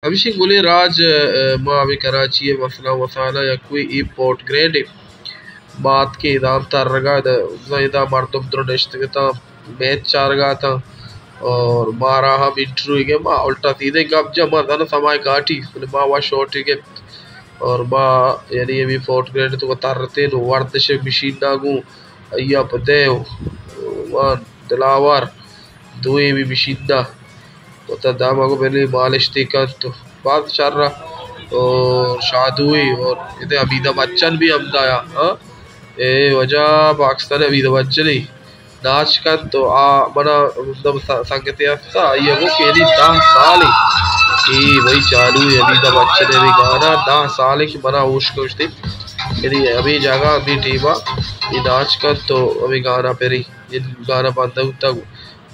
ہمیشی گلیں راج، ء، ما ہمے کراچی ء مسئلہ مسائل ء یک کوئی اے پورٹ گرینڈ ء ما اتکیں ادا ہم ترگ ء، ادا، ادا مردم درو نشتگ اتاں، میچ چارگ ء اتاں اور مارا ہم انٹرویو گے، ما الٹا سیدھے گپ جا، ما زن سمائے گاٹی، بلے ما وا شارٹ گپت اور ما یعنی ہمے پورٹ گرینڈ تو ترتیں، ورزش مشین نا گوں، ایا پہ دیو، وان دلاور، دوئیں بھی مشین نا۔ و تا داما گو بلی مالش تی کنت و باز شر ء۔ اور شادوئی اور ادے حمیدہ بچن بھی ہمدا یا، ہاں؟ اے وجہ پاکستان حمیدہ بچن ہی ناچ کنت و آ منا مطلب س-، سنگتے ہستا، آئی گو کہ یعنی دہ سال ہی اے بھائی چالو ہے حمیدہ بچن ہے بھی گانا، دہ سال ہے کہ منا ہوش کشتے، یعنی ہمیں جگہ ہمیں ٹیما یہ ناچ کنت تو ہمیں گانا پری، یہ گانا بندہ ہوتا۔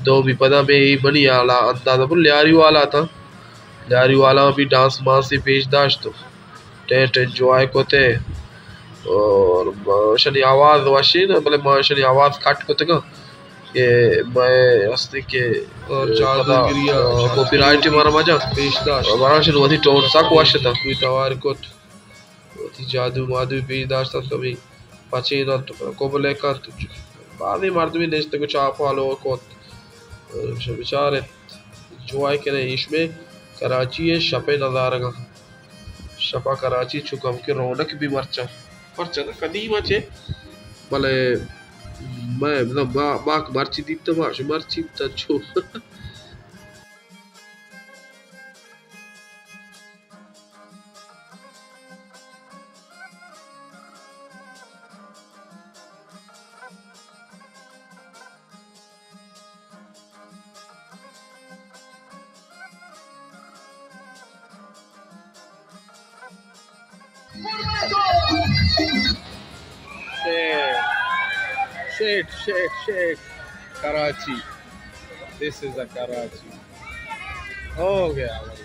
دومی پدا بے ای منی حالا اندازہ پر لیاری والا تا۔ لیاری والا بھی ڈانس مانس ہی پیش داشت و ٹیٹ انجوائے کتے۔ اور شنی آواز وشی نا، بلے ما شنی آواز کٹ کتگا کہ میں ہستی کہ اور جادوگری ء پدا، آ، کاپی رائٹ مارا مجا پیش داشت۔ اور مارا شنی وتی ٹون سک وش تا۔ کوئی توار کت۔ وتی جادو مادو پیش داشت انت، کمی پچین انت، کبل ء کنت۔ بازیں مردمے نشتگ و چاپ ہلو کنت۔ بچار انت، انجوائے کنیں۔ ایش میں کراچی ء شپ ء نظارگ انت۔ شپ ء کراچی چو کم کہ رونق بھی مرچاں۔ پرچا نہ قدیم ء چے، بلے میں، مطلب، ما، ماک مرچی دیتا، ما شو مرچی دیتا چو۔ Shit, shit, shit, shit. Karachi. This is a Karachi. ہو گیا بھائی۔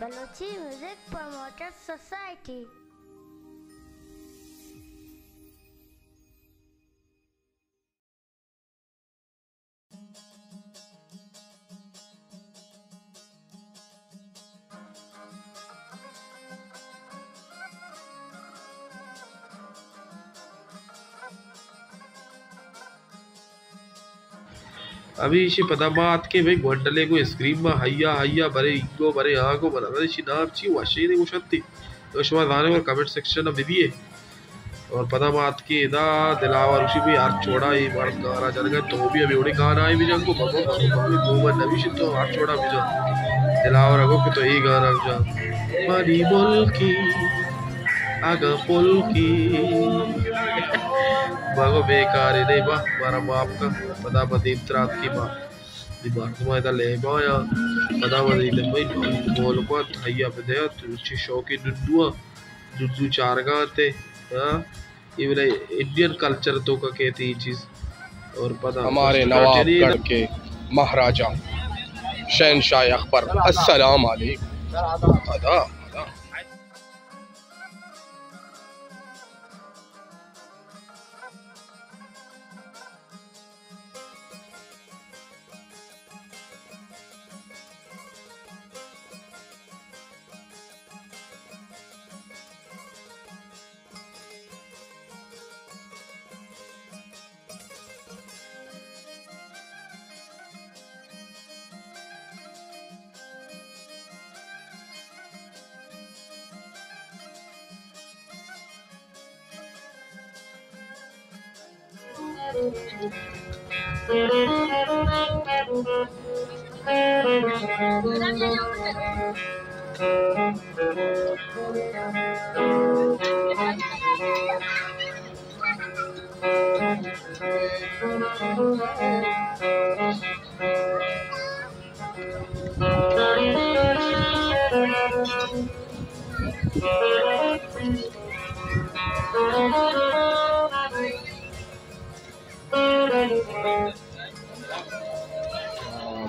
Balochi music promoter society. ہمیشی پدا ما اتکیں بھئی گونڈلے گوں اسکرین ما ہیا ہیا برے اینگو برے آنگو، من نزاناں ایشی نام چی، وشینے گوشنتی۔ اگر شما زانے گڑا کمنٹ سیکشن ء بدیے۔ اور پدا ما اتکیں ادا، دلاور گوشی بھئی ہرچ وڑا اے مرد گانا جنگا، تو بھی ہمے وڑیں گانا ئے بجن گو، بابا، بابا، بابا، گوما نبیش تو ہرچ وڑا بجن۔ دلاور ء گو کہ تو اے گانا بجن۔ منی ملکی اگاں پلکی۔ ما گو بیکارے نئے، با، مارا معاف کن۔ پدا ما دیمترا اتکیں، ما اے مردماں ادا لیبا یا۔ پدا ما دیدم بھئی مولکاں تہیا بدیا، تو چی شوقی ڈڈو آں۔ ڈڈو چارگا تے، ہاں، اے بلے انڈین کلچر تو کا کہتے یہ چیز۔ اور پدا ہمارے نواب گڑھ کے مہاراجا شہنشاہ اکبر، السلام علیکم۔ ادا، ادا۔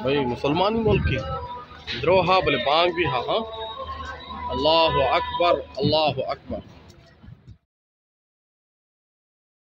بھئی، مسلمانی ملک ئے، دروہ ہا بلے بانگ بھی ہا، ہاں۔ اللہ اکبر، اللہ اکبر۔